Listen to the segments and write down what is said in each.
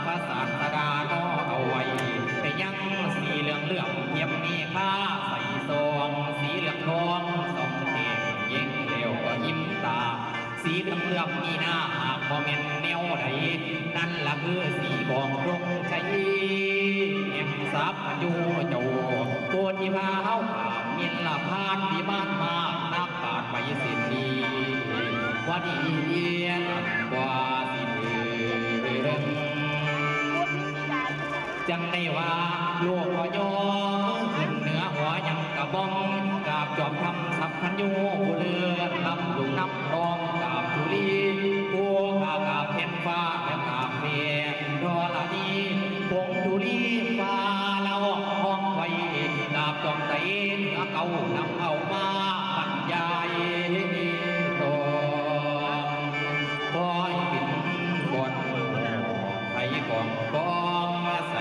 ພະສາດສະດາເນາະເອົາໄວ້ ໄປຍັງສີເຫຼືອງເຫຼືອມ ເຫືອມມີຄ່າໃສ່ຊອງ ສີເຫຼືອງທອງສ່ອງແຈ້ງ ແຍງແລ້ວກໍອີ່ມຕາ ສີເຫຼືອງເຫຼືອມມີໜ້າ ຫາກບໍ່ແມ່ນແນວໃດ ນັ້ນລະຄືສີຂອງດົງໄຊ ແຫ່ງສາບພັນຍູເຈົ້າ ຜູ້ທີ່ພາເຮົາຂ້າມມິນລະພານ ວິມານມາກ ນັກ ບາດໄປເສັ້ນນີ້ ວ່າດີອັນກວ່າຊິເຖິງ ຈັ່ງໄດ້ວ່າລູກພໍ່ຍ່ອງ ຂຶ້ນເໜືອຫົວຍັງກະບອງ ກາບຈອມທຳສັບພັນຍູ ຜູ້ເລີນນຳລຸງນຳນ້ອງ ກາບທຸລີ ຜູ້ຂ້າກາບແຜ່ນຟ້າ ແລະກາບແຜ່ນທໍລະນີ ຜົງທຸລີຟ້າລາວຮ້ອງໄຫວ ກາບຈອມໄຕເໜືອເກົ່າ ນຳເອົາມາບັນຍາຍຕໍ່ ຂໍໃຫ້ເປັນບ່ອນໄພກອງກອງໃສ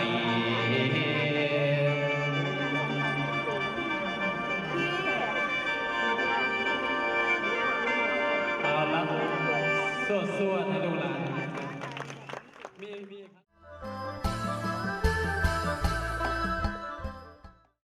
ເອົາລະ ສວດໆ ໃຫ້ລູກຫຼານ ມີ ມີ